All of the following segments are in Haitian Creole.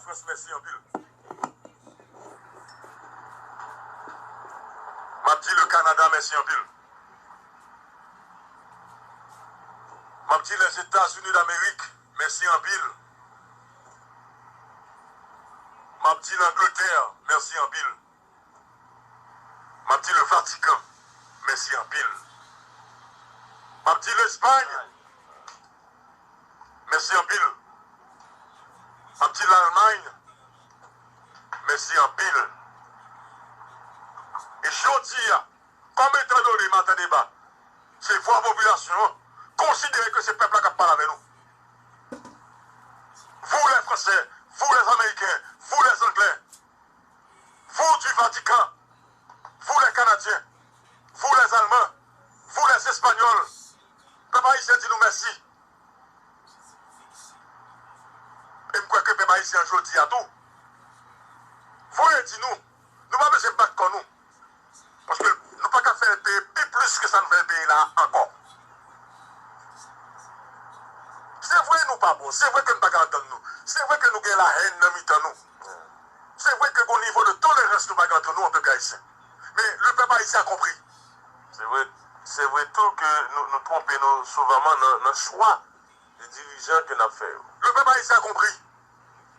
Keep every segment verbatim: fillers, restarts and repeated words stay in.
Frans, mèsi anpil. M ap di le Canada mèsi anpil. M ap di Lèzetazini Damerik mèsi anpil. M ap di Langletè mèsi anpil. M ap di le Vatican mèsi anpil. M ap di Lespay mèsi anpil. M ap di Lalmay mèsi anpil. E jodi a, kòm etan done Maten Deba se vwa popilasyon an, konsidere ke se pèp la k ap pale avè nou. Vous les Français, vous les Américains, vous les Anglais, vous du Vatican, vous les Canadiens, vous les Allemands, vous les Espagnols, pèp ayisyen di nou mèsi. E m kwè ke pèp ayisyen an jodi a tou voye di nou, nou pa bezwen bat kò nou. Paske nou pa ka fè peye pi plis ke sa n fè peye la ankò. Se vre nou pa bon, se vre ke n pa ka antann nou, se vre ke nou gen lahèn nan mitan nou. Se vre ke gon nivo de tolerans nou pa gen ant nou an pèp ayisyen. Men le pèp ayisyen a konpri. Se vre, se vre tou ke nou, nou twonpe nou souvanman nan, nan chwa de dirijan ke n ap fè yo. Le pèp ayisyen a konpri.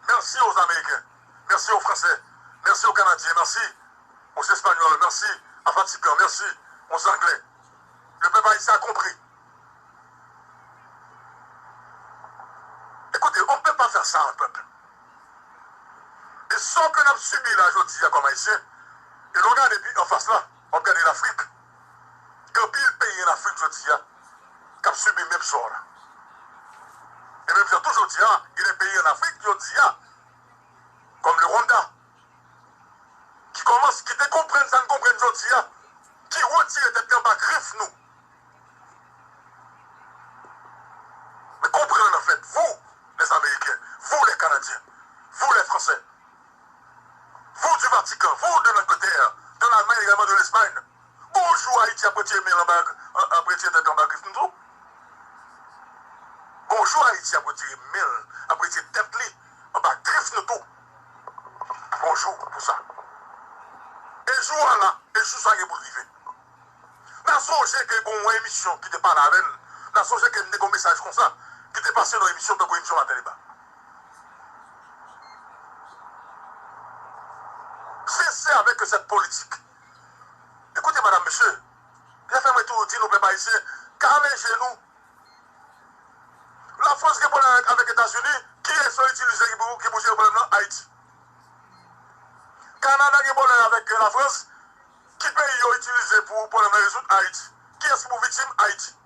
Merci aux Américains. Merci aux Français. Merci aux Canadiens. Merci aux Espagnols. Merci à Vatican. Merci aux Anglais. Le pèp ayisyen a konpri. Écoutez, on ne peut pas faire ça à un peuple. E sa ke n ap sibi la jodi a kòm Ayisyen, e lè w gade pi anfas la, w ap gade Lafrik. Gen anpil peyi an Afrik jodi a k ap sibi menm sò la. E menm jan tou jodi a, gen de peyi an Afrik jodi a, kòm le Rwanda, ki kòmanse, ki te konprann sa n konprann jodi a, ki retire tèt li anba grif nou. Mais comprenez en fait, vous, les Américains, vous, les Canadiens, vous, les Français, vous du Vatican, vous de l'Angleterre, de l'Allemagne également, de l'Espagne, bonjou Ayiti ap retire men l anba, ap retire tèt anba grif nou tou. Bonjou Ayiti ap retire men l, ap retire tèt li anba grif nou tou. Bonjou pou sa. E jou a la, e jou sa gen pou l rive. N a sonje ke gen yon emisyon ki te pale avè n. N a sonje ke m te gen yon mesaj konsa ki te pase nan emisyon tankou emisyon Maten Deba. Cessez avec cette politique. Écoutez, madame, monsieur, byen fè mwen toujou di nou, pèp ayisyen, kale je nou. Lafrans gen pwoblèm avèk, avèk Etazini, kiyès yo itilize ki pou, ki pou jere pwoblèm nan? Ayiti. Kanada gen pwoblèm avèk, euh, Lafrans, ki peyi yo itilize pou pwoblèm nan rezoud? Ayiti. Kiyès ki pou viktim? Ayiti.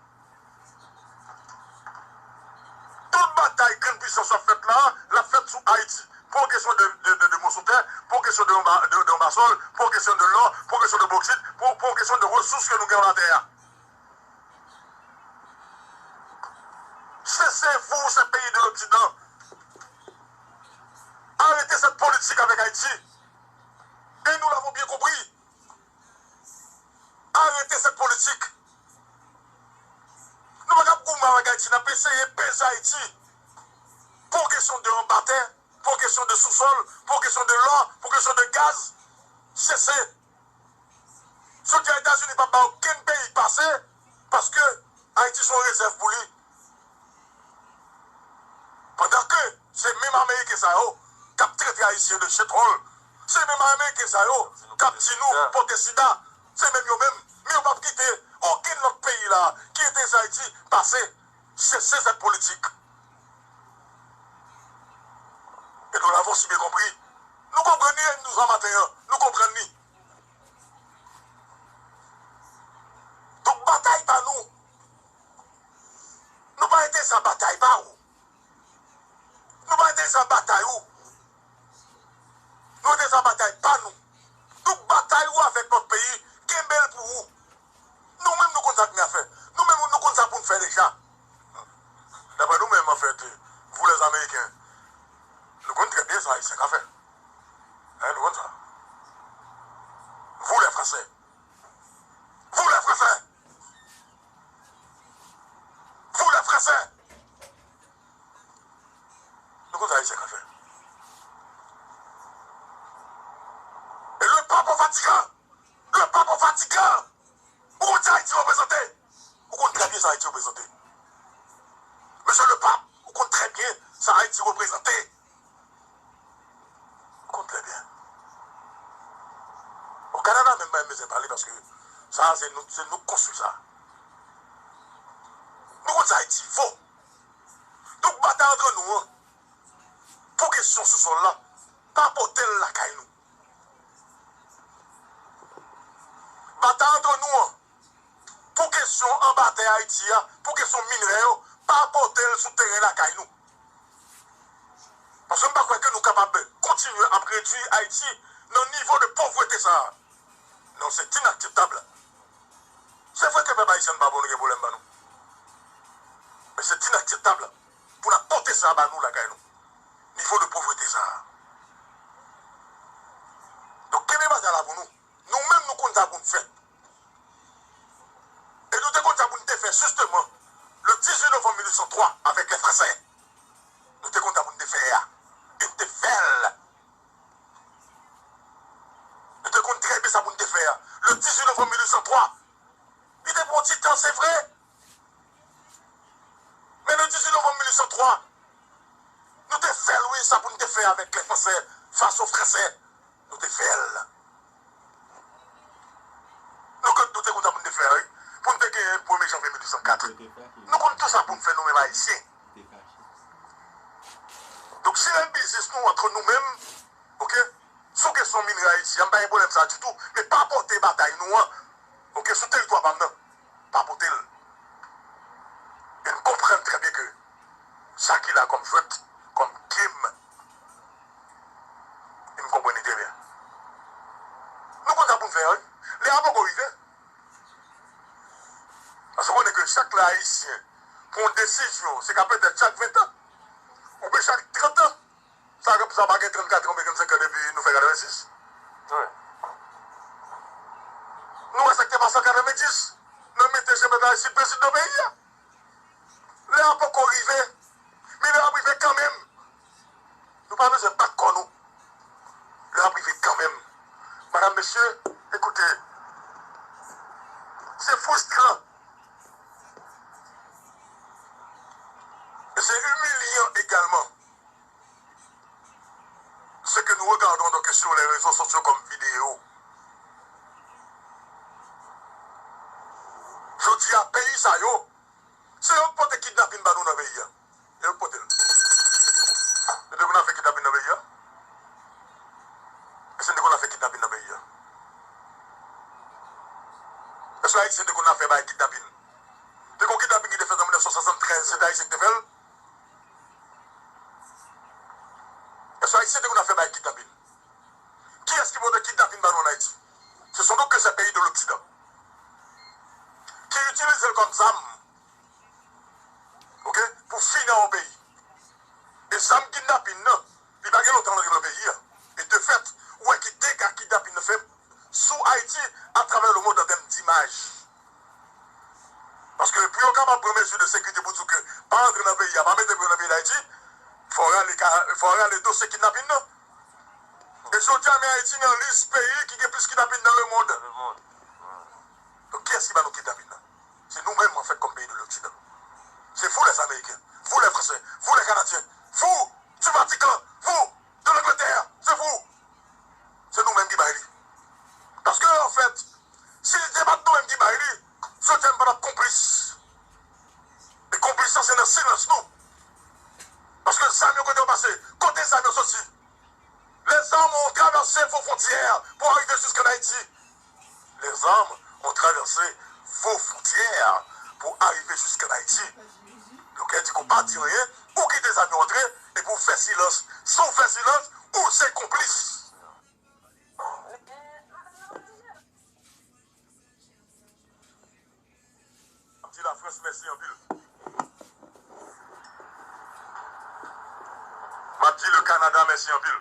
Tout batay grann pwisans yo ap fèt la, l ap fèt sou Ayiti. Pou yon kesyon de, de, de, de moso tè, pou yon kesyon de yon ba, de, de yon basòl, pou yon kesyon de lò, pou yon kesyon de boksit, pou, pou yon kesyon de resous ke nou gen anba tè a. Cessez-vous, ces pays de l'Occident. Arrêtez cette politique avec Haïti. Et nous l'avons bien compris. Arrêtez cette politique. Nou pa ka ap goumen avèk Ayiti, n ap eseye peze Ayiti. Pou kesyon de anba tè, pou kesyon de sousòl, pou kesyon de lò, pou kesyon de gaz, sese. Jodi a Etazini p ap ba okenn peyi pase, paske Ayiti se yon rezèv pou li. Pandan ke se menm Ameriken sa yo k ap trete Ayisyen de chetwòl, se menm Ameriken sa yo k ap di nou pote sida, se menm yo menm, men yo p ap kite okenn lòt peyi la ki enterese Ayiti pase. Cessez cette politique. Et nous l'avons si bien compris. Nou konprann li, nou sa maten an, nou konprann li. Donk, batay pa nou. Nou pa enterese a batay pa ou. Nou pa enterese a batay ou. Nou enterese a batay pa nou. Donk, batay ou avèk lòt peyi, kenbe l pou ou. Nou menm, nou konn sa k gen a fè. Nou menm, nou konn sa pou n fè deja. Daprè nou menm, anfèt, vous les Américains, nou konn trè byen sa Ayisyen ka fè. Hein, nou konn sa. Vous les Français. Vous les Français. Vatican, ou konn sa Ayiti reprezante? Ou konn trè byen sa Ayiti reprezante. Mesye Lepap, ou konn trè byen sa Ayiti reprezante. Ou konn trè byen. Bon, Kanada menm pa menm bezwen pale paske sa se nou, se nou k konstwi sa. Nou konn sa Ayiti vo. Donk batay antre nou an, pou kesyon sousòl la, pa pote l lakay nou. Batay antre nou an, pou kesyon anba tè Ayiti a, pou kesyon minè yo, pa pote l sou teren lakay nou. Paske m pa kwè ke nou kapab kontinye ap redui Ayiti nan nivo de povrete sa a. Non, se inakseptab. Se vre ke pèp ayisyen pa bon, nou gen pwoblèm pa nou. Men se inakseptab pou n ap pote sa ba nou lakay nou. Nivo de povrete sa a. Donk, kenbe batay la pou nou. Nou menm, nou konn sa pou n fè. E nou te konn sa pou n te fè, jisteman, le dizuit novanm mil uit san twa, avèk lè fransè. Nou te konn sa pou n te fè a. E n te fè l. Nou te konn trè byen sa pou n te fè a. Le dizuit novanm mil uit san twa, li te pran ti tan, se vre. Men le dizuit novanm mil uit san twa, nou te fè l, wi, sa pou n te fè avèk lè fransè, fas o fransè. Nou te fè l. Nou konn, nou te konn sa pou n te fè, wi. Pou n te genyen premye janvye mil uit san kat. Nou konn tout sa pou n fè, nou menm ayisyen. Donk, si lè biznis nou antre nou menm, oke, sou kesyon minrè Ayiti a, m pa gen pwoblèm sa ditou, men pa pote batay nou an, oke, sou teritwa pa m nan. Pa pote l. E m konprann trè byen ke sa ki la kòm jwèt, kòm game, e m konprann li trè byen. Nou konn sa pou n fè a, wi. Lè a poko rive. Paske w konnen ke chak lè Ayisyen pran yon desizyon, se ka petèt chak ven tan, oubyen chak trant tan. Sa, sa pa gen trannkat an oubyen trannsenk an depi nou fè katrevensis? Wi. Nou wè sa k te pase an katrevendiz, nan mete Jean Bertrand Aristide prezidan peyi a. Lè a poko rive, men lè a ap rive kanmenm. Nou pa bezwen bat kò nou. Lè a ap rive kanmenm. Madam, mesye, ekoute, se fristran. E se imilyan egalman. Ce que nous regardons donc sur les réseaux sociaux comme vidéo. Jodi a, peyi sa yo, se yo k pote kidnapin ba nou nan peyi a. Se yo k pote l. Nou te konn ap fè kidnapin nan peyi a? Èske n te konn ap fè kidnapin nan peyi a? Èske Ayisyen te konn ap fè bagay kidnapin? Te gon kidnapin ki te fèt an mil nèf san swasanntrèz, se te Ayisyen ki te fè l? Èske Ayisyen te konn ap fè bagay kidnapin? Kiyès ki pote kidnapin ba nou ann Ayiti? Ce sont donc que ces pays de l'Occident ki itilize l kòm zam, oke, pou fini yon peyi. E zam kidnapin nan, li pa gen lontan l antre nan peyi a. E de fèt, ou wè ki dega kidnapin nan fè sou Ayiti atravè lemonn an tèm dimaj. Paske pou yo kapab pran mezi de sekirite pou di w ke pa antre nan peyi a, pa mete pye w nan peyi Dayiti, fò w rale ka, fò w rale dosye kidnapin nan. E jodi a, men Ayiti nan lis peyi ki gen plis kidnapin nan lemonn. Donk, kiyès ki ba nou kidnapin nan? Se nou menm, an fèt, kòm peyi de l'Occident. C'est vous les Américains, vous les Français, vous les Canadiens, vous du Vatican, vous de l'Angleterre, c'est vous. Se nou menm ki bay li. Paske, an fèt, si se te pa t nou menm ki bay li, jodi a nou pa t ap konplis. E konplis lan se nan silans nou. Paske zam yo kote yo pase, kote zam yo soti? Les armes ont traversé vos frontières pour arriver jusqu'en Haïti. Les armes ont traversé vos frontières pour arriver jusqu'en Haïti. Donk, èske ou pa di anyen, ou kite zam yo antre, epi ou fè silans. Si w fè silans, ou se konplis. M ap di Lafrans mèsi anpil. M ap di le Canada mèsi anpil.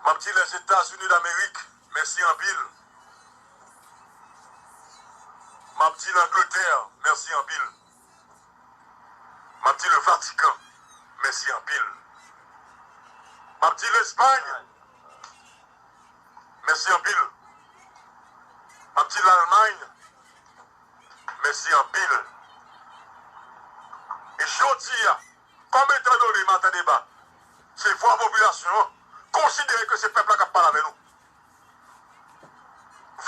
M ap di Lèzetazini Damerik mèsi anpil. M ap di Langletè mèsi anpil. M ap di le Vatican mèsi anpil. M ap di Lespay, Mèsi anpil. M ap di Lalmay, mèsi anpil. E jodi a, kòm etan done Maten Deba se vwa popilasyon an, konsidere ke se pèp la k ap pale avè nou.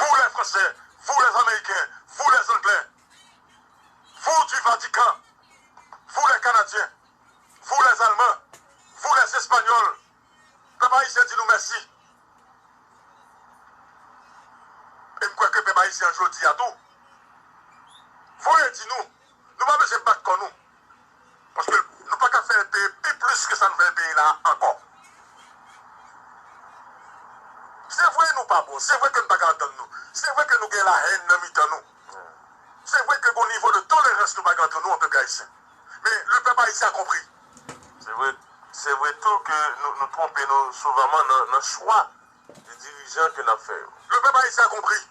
Vous les Français, vous les Américains, vous les Anglais, vous du Vatican, vous les Canadiens, vous les Allemands, vous les Espagnols, pèp ayisyen di nou mèsi. E m kwè ke pèp ayisyen an jodi a tou voye di nou, nou pa bezwen bat kò nou. Paske nou pa ka fè peye pi plis ke sa n fè peye la a ankò. Se vre nou pa bon, se vre ke n pa ka antann nou, se vre ke nou gen lahèn nan mitan nou, se vre ke gon nivo de tolerans nou pa gen antre nou an pèp ayisyen. Men le pèp ayisyen a konpri. Se vre, se vre tou ke nou, nou twonpe nou souvanman nan, nan chwa de dirijan ke n ap fè yo. Le pèp ayisyen a konpri.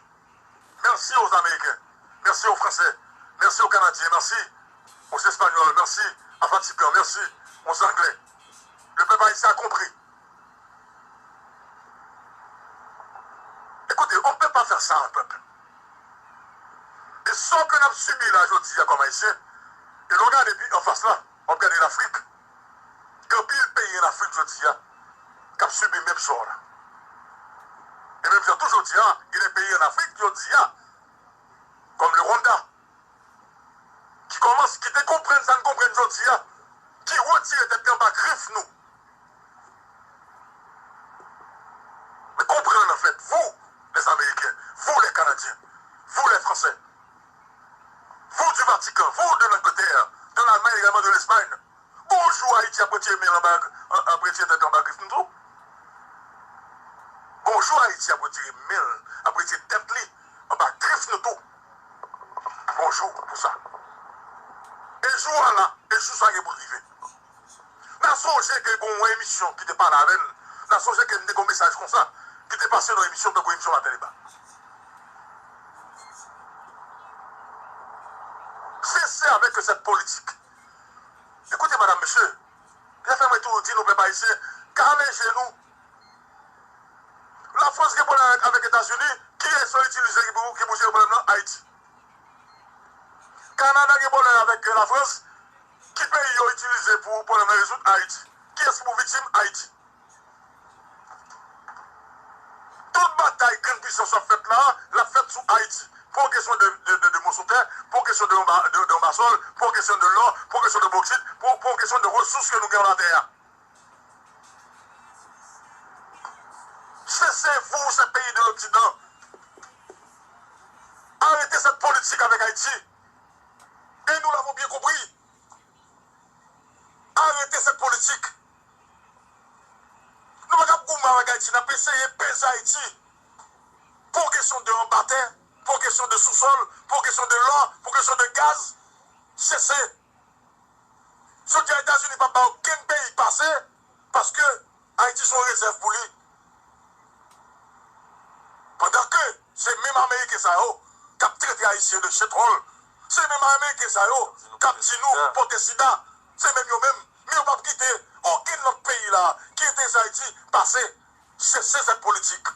Merci aux Américains. Merci aux Français. Merci aux Canadiens. Merci aux Espagnols. Merci à Vatican. Merci aux Anglais. Le pèp ayisyen a konpri. Écoutez, on ne peut pas faire ça à un peuple. E sa ke n ap sibi la jodi a kòm Ayisyen, e lè w gade pi anfas la, w ap gade Lafrik. Gen anpil peyi an Afrik jodi a k ap sibi menm sò la. E menm jan tou jodi a, gen de peyi an Afrik jodi a, kòm le Rwanda, ki kòmanse, ki te konprann sa n konprann jodi a, ki retire tèt li anba grif nou. Men konprann, an fèt, vous, les Américains, vous, les Canadiens, vous, les Français, vous du Vatican, vous de l'Angleterre, de l'Allemagne, également de l'Espagne, bonjou Ayiti ap retire men l anba, ap retire tèt anba grif nou tou. Bonjou Ayiti ap retire men l, ap retire tèt li anba grif nou tou. Bonjou pou sa. E jou a la, e jou sa gen pou l rive. N a sonje ke gen yon emisyon ki te pale avè n. N a sonje ke m te gen yon mesaj konsa ki te pase nan emisyon, tankou emisyon Maten Deba. Cessez avec cette politique. Écoutez, madame, monsieur, sa fè mwen toujou di nou, pèp ayisyen, kale je nou. Lafrans gen pwoblèm avèk, avèk Etazini, kiyès yo itilize ki pou, ki pou jere pwoblèm nan? Ayiti. Kanada gen pwoblèm avèk, euh, Lafrans, ki peyi yo itilize pou pwoblèm nan rezoud? Ayiti. Kiyès ki pou viktim? Ayiti. Tout batay grann pisans ap fèt la, l ap fèt sou Ayiti. Pou yon kesyon de, de, de, de moso tè, pou yon kesyon de yon ba-, de, de yon basòl, pou yon kesyon de lò, pou yon kesyon de boksit, pou, pou yon kesyon de resous ke nou gen anba tè a. Cessez-vous, ces pays de l'Occident. Arrêtez cette politique avec Haïti. Et nous l'avons bien compris. Arrêtez cette politique. Nou pa kab goumen avèk Ayiti, n ap eseye peze Ayiti. Pou kesyon de anba tè, pou kesyon de sousòl, pou kesyon de lò, pou kesyon de gaz, sese. Jodi a, Etazini p ap ba okenn peyi pase, paske Ayiti se yon rezèv pou li. Pandan ke se menm Ameriken sa yo k ap trete Ayisyen de chetwòl, se menm Ameriken sa yo k ap di nou pote sida, se menm yo menm, men yo p ap kite okenn lòt peyi la ki enterese Ayiti pase. Cessez cette politique.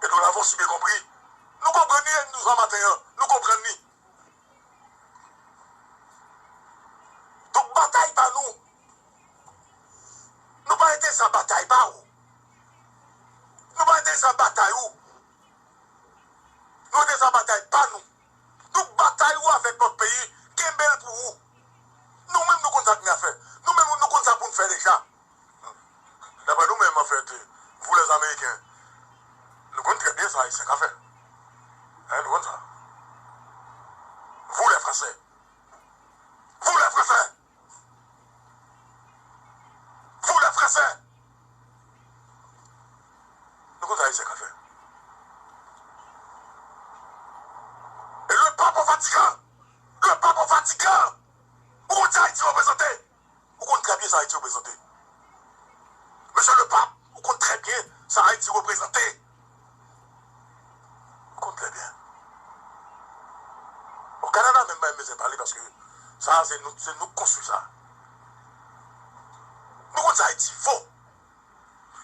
Et nous l'avons si bien compris. Nou konprann li, e nou sa maten an, nou konprann li. Donk, batay pa nou. Nou pa enterese a batay pa ou. Nou pa enterese a batay ou. Nou enterese a batay pa nou. Donk, batay ou avèk lòt peyi, kenbe l pou ou. Nou menm, nou konn sa k gen a fè. Nou menm, nou konn sa pou n fè deja. Daprè nou menm, anfèt, vous les Américains, nou konn trè byen sa Ayisyen ka fè. Hein, nou konn sa. Vous les Français. Vous les Français. Vous les Français. Nou konn sa Ayisyen ka fè. E le pape au Vatican. Le pape au Vatican. Ou konn sa Ayiti reprezante. Ou konn trè byen sa Ayiti reprezante. Mesye le pape, ou konn trè byen sa Ayiti reprezante. Ou konn trè byen. O Kanada menm, pa menm bezwen pale, paske sa, se nou, se nou k konstwi sa. Nou konn sa Ayiti vo.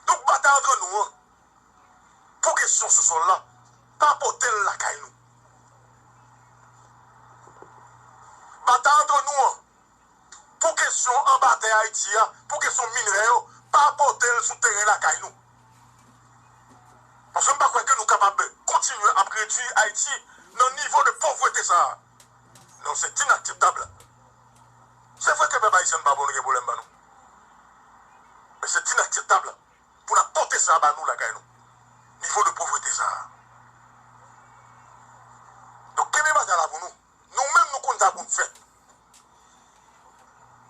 Donk, batay antre nou an, pou kesyon sousòl la, pa pote l lakay nou. Batay antre nou an, pou kesyon anba tè Ayiti a, pou kesyon minè yo, pa pote l sou teren lakay nou. Paske m pa kwè ke nou kapab kontinye ap redui Ayiti nan nivo de povrete sa a. Non, se inakseptab. Se vre ke pèp ayisyen pa bon, nou gen pwoblèm ba nou. Men se inakseptab pou n ap pote sa ba nou lakay nou. Nivo de povrete sa a. Donk, kenbe batay la pou nou. Nou menm, nou konn sa pou n fè.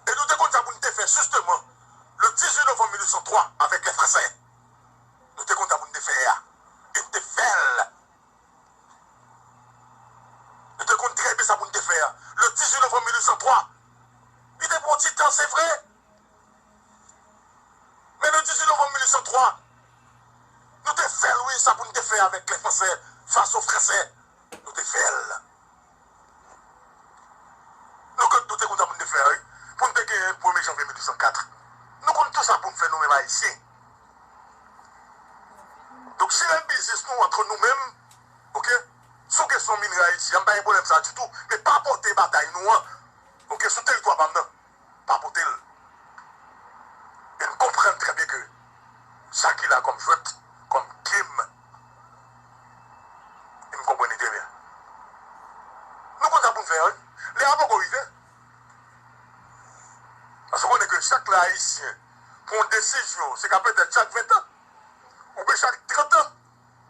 E nou te konn sa pou n te fè, jisteman, le dizuit novanm mil uit san twa, avèk lè fransè. Nou te konn sa pou n te fè a. E n te fè l. Nou te konn trè byen sa pou n te fè a. Le dizuit novanm mil uit san twa. Li te pran ti tan, se vre. Men le dizuit novanm mil uit san twa, nou te fè l, wi, sa pou n te fè avèk lè fransè, fason fransè, nou te fè l. Nou konn, nou te konn sa pou n te fè, wi. Pou n te genyen premye janvye mil uit san kat. Nou konn tout sa pou n fè, nou menm ayisyen. Donk, si lè biznis nou antre nou menm, oke, sou kesyon minè Ayiti a, m pa gen pwoblèm sa ditou, men pa pote batay nou an, oke, sou teritwa pa m nan. Pa pote l. E m konprann trè byen ke sa ki la kòm jwèt, kòm game, e m konprann li trè byen. Nou konn sa pou n fè, wi. Lè a poko rive. Paske w konnen ke chak lè Ayisyen pran yon desizyon, se ka petèt chak ven tan, oubyen chak trant an.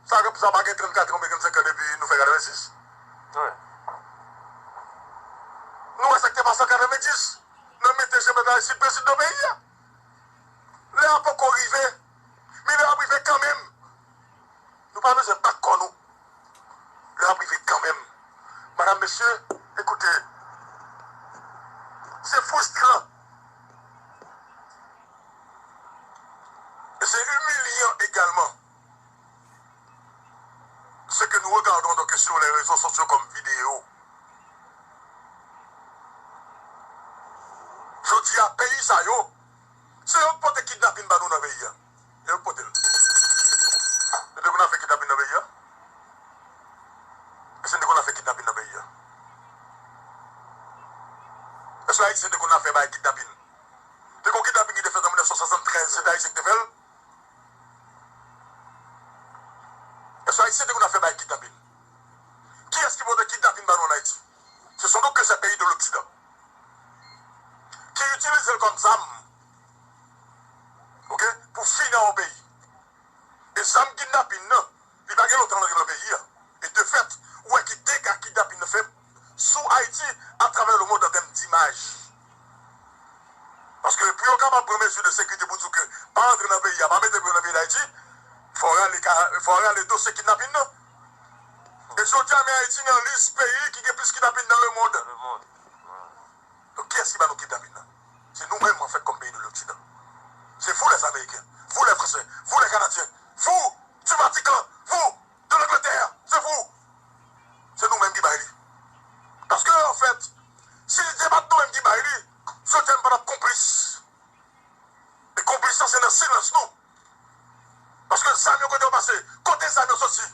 Sa, sa pa gen trannkat an oubyen trannsenk an depi nou fè katrevensis. Wi. Nou wè sa k te pase an katrevendiz. Nan mete Jean Bertrand Aristide prezidan peyi a. Lè a poko rive, men lè a ap rive kanmenm. Nou pa bezwen bat kò nou. Lè a ap rive kanmenm. Madam, mesye, ekoute, se fristran. E se imilyan egalman. Ce que nous regardons donc sur les réseaux sociaux comme vidéo. Jodi a, peyi sa yo, se yo k pote kidnapin ba nou nan peyi a. E yo k pote l. Nou te konn afè kidnapin nan peyi a? Èske n te konn afè kidnapin nan peyi a? Èske Ayisyen te konn afè bay kidnapin? Te gon kidnapin ki te fèt an mil nèf san swasanntrèz, se te Ayisyen ki te fè l? Èske Ayisyen te konn afè bay kidnapin? Kiyès ki pote kidnapin ba nou ann Ayiti? Ce sont donc que ces pays de l'Occident ki itilize l kòm zam, oke, pou fini yon peyi. E zam kidnapin nan, li pa gen lontan l antre nan peyi a. E de fèt, ou wè ki dega kidnapin nan fè sou Ayiti atravè lemonn an tèm dimaj. Paske pou yo kapab pran mezi de sekirite pou di w ke pa rantre nan peyi a, pa mete pye w nan peyi Dayiti, fò w rale ka, fò w rale dosye kidnapin nan. E jodi a, men Ayiti nan lis peyi ki gen plis kidnapin nan lemonn. Nan lemonn. Donk, kiyès ki ba nou kidnapin nan? Se nou menm, an fèt, kòm peyi de l'Occident. C'est vous les Américains, vous les Français, vous les Canadiens, vous du Vatican, vous de l'Angleterre, c'est vous. Se nou menm ki bay li. Paske, an fèt, si se pa t nou menm ki bay li, jodi a n pa t ap konplis. E konplis lan se nan silans nou. Paske zam yo kote yo pase, kote zam yo soti?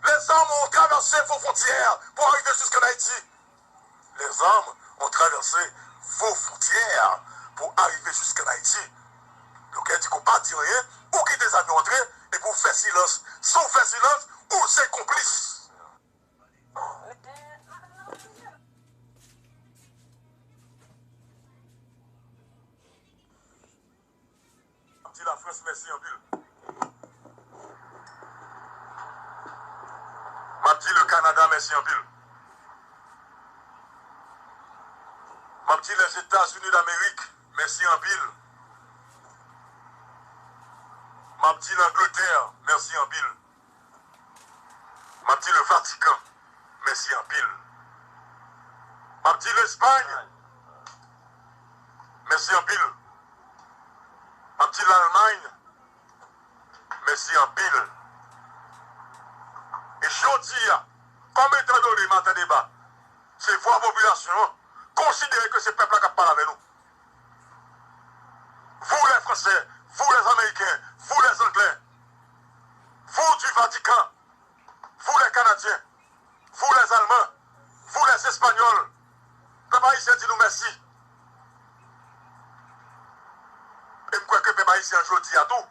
Les armes ont traversé vos frontières pour arriver jusqu'en Haïti. Les armes ont traversé vos frontières pour arriver jusqu'en Haïti. Donk, e di ke w pa di anyen, ou kite zam yo antre, epi w fè silans. Si w fè silans, ou se konplis. M ap di Lafrans mèsi anpil. M ap di le Canada mèsi anpil. M ap di Lèzetazini Damerik mèsi anpil. M ap di Langletè mèsi anpil. M ap di le Vatican mèsi anpil. M ap di Lespay mèsi anpil. M ap di Lalmay mèsi anpil. E jodi a, kòm etan done Maten Deba se vwa popilasyon an, konsidere ke se pèp la k ap pale avè nou. Vous les Français, vous les Américains, vous les Anglais, Ayisyen jodi a tou.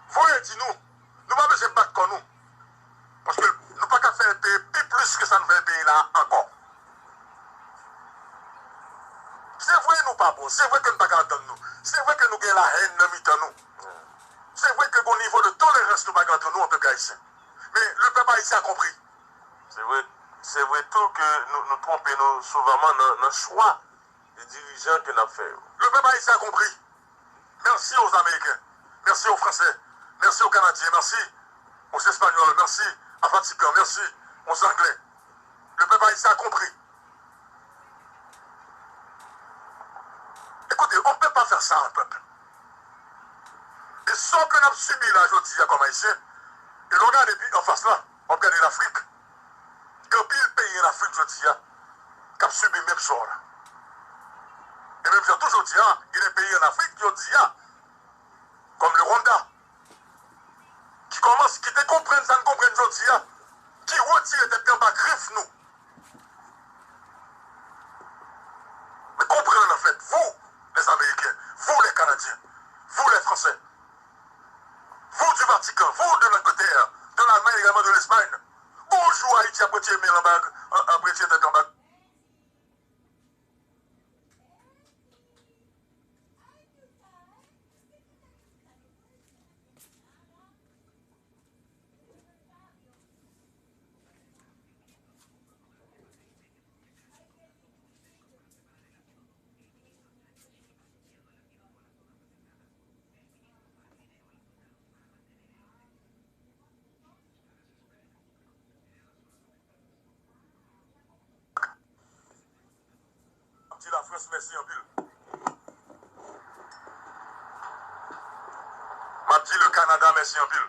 Voye di nou, nou pa bezwen bat kò nou. Paske nou pa ka fè l peye pi plis ke sa n fè l peye la a ankò. Se vre nou pa bon, se vre ke n pa ka antann nou, se vre ke nou gen lahèn nan mitan nou. Se vre ke gon nivo de tolerans nou pa gen antre nou an pèp ayisyen. Men le peuple haïtien a compris. Se vre, se vre tou ke nou, nou twonpe nou souvanman nan, nan chwa de dirijan ke n ap fè yo. Le peuple haïtien a compris. Merci aux Américains. Merci aux Français. Merci aux Canadiens. Merci aux Espagnols. Merci à Vatican. Merci aux Anglais. Le peuple haïtien a compris. Écoutez, on ne peut pas faire ça à un peuple. E sa ke n ap sibi la jodi a kòm Ayisyen, e lè w gade pi anfas la, w ap gade Lafrik. Gen anpil peyi an Afrik jodi a k ap sibi menm sò la. E menm jan tou jodi a, gen de peyi an Afrik jodi a, kòm le Rwanda, ki kòmanse, ki te konprann sa n konprann jodi a, ki retire tèt li anba grif nou. Mais comprenez en fait, vous, les Américains, vous, les Canadiens, vous, les Français, vous du Vatican, vous de l'Angleterre, de l'Allemagne, également de l'Espagne, bonjou Ayiti ap retire men l anba, ap retire tèt anba. M ap di Lafrans mèsi anpil. M ap di le Canada mèsi anpil.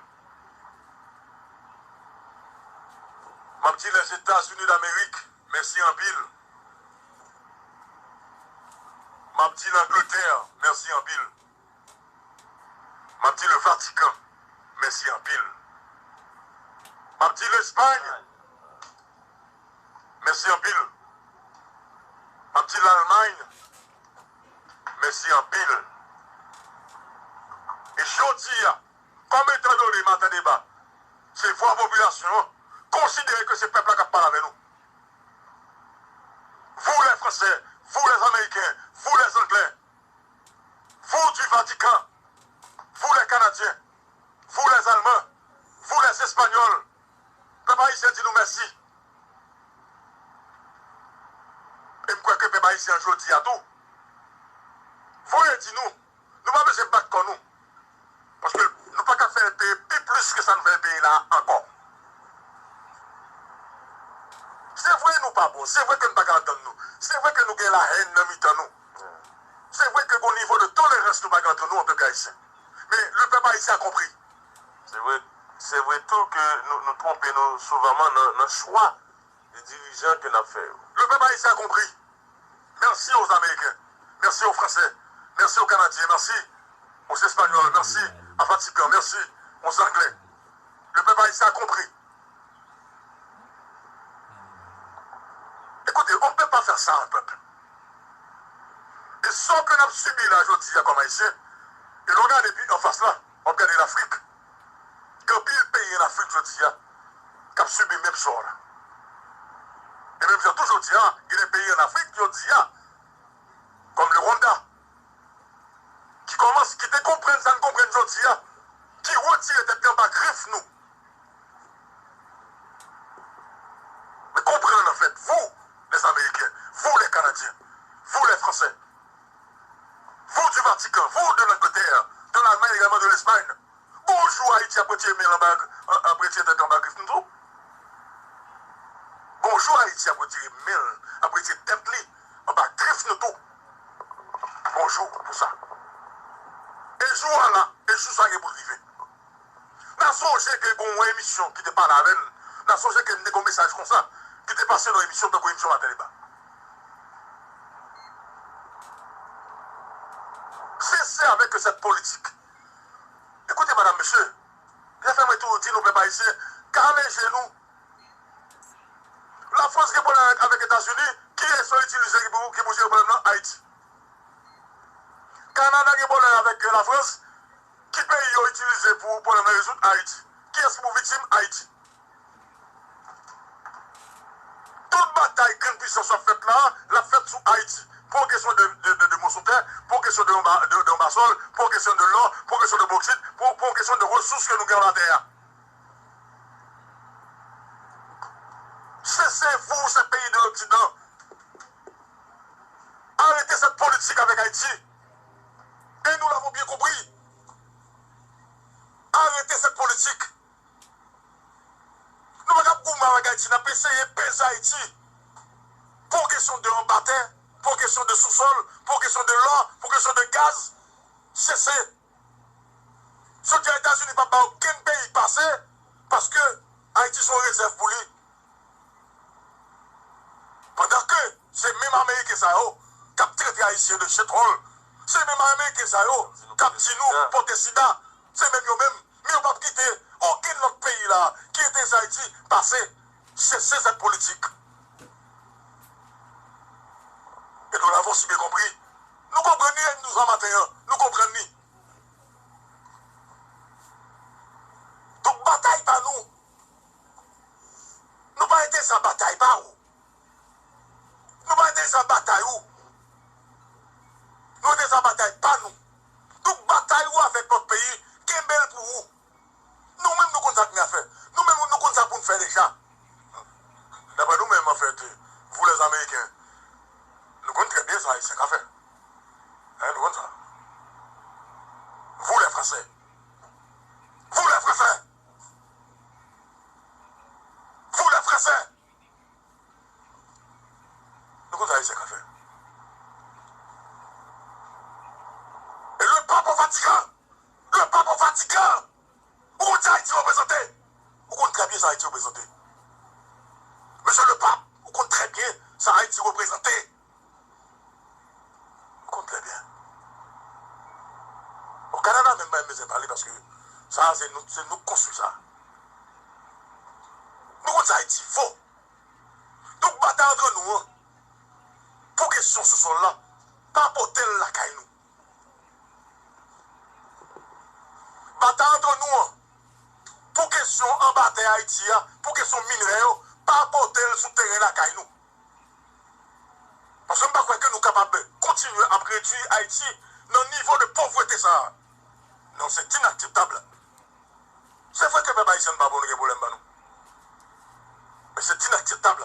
M ap di les États-Unis d'Amérique mèsi anpil. M ap di Langletè mèsi anpil. M ap di le Vatican mèsi anpil. M ap di Lespay mèsi anpil. M ap di Lalmay mèsi anpil. E jodi a, kòm etan done Maten Deba se vwa popilasyon an, konsidere ke se pèp la k ap pale avè nou. Vous les Français, vous les Américains, vous les Anglais, vous du Vatican, vous les Canadiens, vous les Allemands, vous les Espagnols, pèp ayisyen di nou mèsi. E m kwè ke pèp ayisyen an jodi a tou voye di nou, nou pa bezwen bat kò nou. Paske nou pa ka fè l peye pi plis ke sa n fè l peye la a ankò. Se vre nou pa bon, se vre ke n pa ka antann nou, se vre ke nou gen lahèn nan mitan nou. Se vre ke gon nivo de tolerans nou pa gen antre nou an pèp ayisyen. Men le pèp ayisyen a konpri. Se vre, se vre tou ke nou, nou twonpe nou souvanman nan, nan chwa de dirijan ke n ap fè yo. Le pèp ayisyen a konpri. Merci aux Américains. Merci aux Français. Merci aux Canadiens. Merci aux Espagnols. Merci à Vatican. Merci aux Anglais. Le peuple haïtien a compris. Écoutez, on ne peut pas faire ça à un peuple. E sa ke n ap sibi la jodi a kòm Ayisyen, e lè w gade pi anfas la, w ap gade Lafrik. Gen anpil peyi an Afrik jodi a k ap sibi menm sò la. E menm jan tou jodi a, gen de peyi an Afrik jodi a, kòm le Rwanda, ki kòmanse, ki te konprann sa n konprann jodi a, ki retire tèt li anba grif nou. Men konprann an fèt, vous, les Américains, vous, les Canadiens, vous, les Français, vous du Vatican, vous de l'Angleterre, de l'Allemagne, également de l'Espagne, bonjou Ayiti ap retire men l anba, ap retire tèt anba grif nou tou. Bonjou Ayiti ap retire men l, ap retire tèt li anba grif nou tou. Bonjou pou sa. E jou a la, e jou sa gen pou l rive. N a sonje ke gon yon emisyon ki te pale avè n. N a sonje ke n te gon mesaj konsa ki te pase nan emisyon tankou emisyon Maten Deba. Cessez avec cette politique. Écoutez, madame, monsieur, byen fè mwen toujou di nou pèp ayisyen, kale je nou. Lafrans gen pwoblèm avèk, avèk Etazini, kiyès yo itilize ki pou, ki pou jere pwoblèm nan? Ayiti. Kanada gen pwoblèm avèk, euh, Lafrans. Ki peyi yo itilize pou pwoblèm nan rezoud? Ayiti. Kiyès ki pou viktim? Ayiti. Tout batay grann pisans ap fèt la, l ap fèt sou Ayiti. Pou yon kesyon de, de, de, de moso tè, pou yon kesyon de yon ba-, de, de yon basòl, pou yon kesyon de lò, pou yon kesyon de boksit, pou, pou yon kesyon de resous ke nou gen anba tè a. Cessez-vous, ces pays de l'Occident. Arrêtez cette politique avec Haïti. Et nous l'avons bien compris. Arrêtez cette politique. Nou pa kab goumen avèk Ayiti, n ap eseye peze Ayiti. Pou kesyon de anba tè, pou kesyon de sousòl, pou kesyon de lò, pou kesyon de gaz, sese. Sodya Etazini p ap ba okenn peyi pase, paske Ayiti se yon rezèv pou li. Pandan ke se menm Ameriken sa yo k ap trete Ayisyen de chetròl, se menm Ameriken sa yo k ap di nou pote sida, se menm yo menm, men yo p ap kite okenn lòt peyi la ki enterese Ayiti pase. Cessez cette politique. Et nous l'avons si bien compris. Nou konprann li, nou sa maten an, nou konprann li. Donk, batay pa nou. Nou pa enterese a batay pa ou. Nou pa enterese a batay ou. Nou enterese a batay pa nou. Donk, batay ou avèk lòt peyi, kenbe l pou ou. Nou menm, nou konn sa k gen a fè. Nou menm, nou konn sa pou n fè deja. Daprè nou menm, anfèt, vous les Américains, nou konn trè byen sa Ayisyen ka fè. Hein, nou konn sa. Vous les Français. Vous les Français. Vous les Français. Nou konn sa Ayisyen ka fè. E le pap fatigan. Le pap fatigan. Ou konn sa Ayiti reprezante. Ou konn trè byen sa Ayiti reprezante. Mesye le pap, ou konn trè byen sa Ayiti reprezante. Ou konn trè byen. O Kanada menm pa bezwen pale paske sa se nou, se nou k konstwi sa. Nou konn sa Ayiti vo. Donk, batay antre nou an, pou kesyon sousòl la, pa pote l lakay nou. Batay antre nou an, pou kesyon anba tè Ayiti a, pou kesyon minè yo, pa pote l sou teren lakay nou. Paske m pa kwè ke nou kapab kontinye ap redui Ayiti nan nivo de povrete sa a. Non, c'est inacceptable. Se vre ke pèp ayisyen pa bon, nou gen pwoblèm ba nou. Men se inakseptab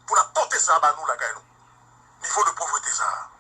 pou n ap pote sa ba nou lakay nou. Nivo de povrete sa a.